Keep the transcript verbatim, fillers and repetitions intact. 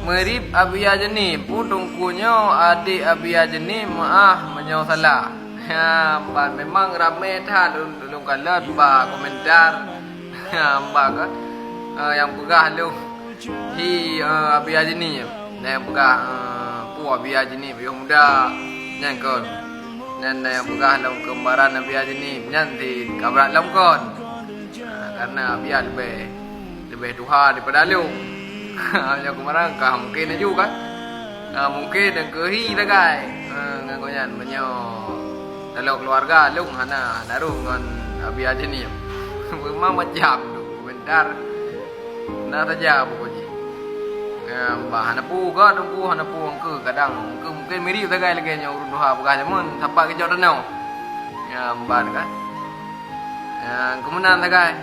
Mirip Abi Ajeni, peue Teungku nyoe, adik Abi Ajeni, meu'ah meunyoe salah. Ha, ban memang ramé that lôn, lôn kalon bak komentar. Ha, bak ka, eh, nyang peugah lôn, hi, eh, Abi Ajeni. Nyang peugah, eh, peue Abi Ajeni, payah muda. Nyan kon. Nyan nyang peugah lôn keumbaran Abi Ajeni. Nyan si kabrat lôn kon. Ha, karena Abi leubeh leubeh tuha daripada lôn. Nyoe keumarang kah mungken laju kan? Ha, mungken dan keuhi sagai. Ha, ngon gobnyan meunyoe dalam keuluwarga lôn hana, hana rôh ngon Abi Ajeni. Memang macam tu komentar. Na saja pokok jih. Ha, bah hana peue ga Teungku, hana peue engke kadang. Engke mungken mirip sagai lagèe nyoe ureueng tuha peugah jameun, sapat geucok tanoh. Ya, ban kan? Ya, keumeunang sagai.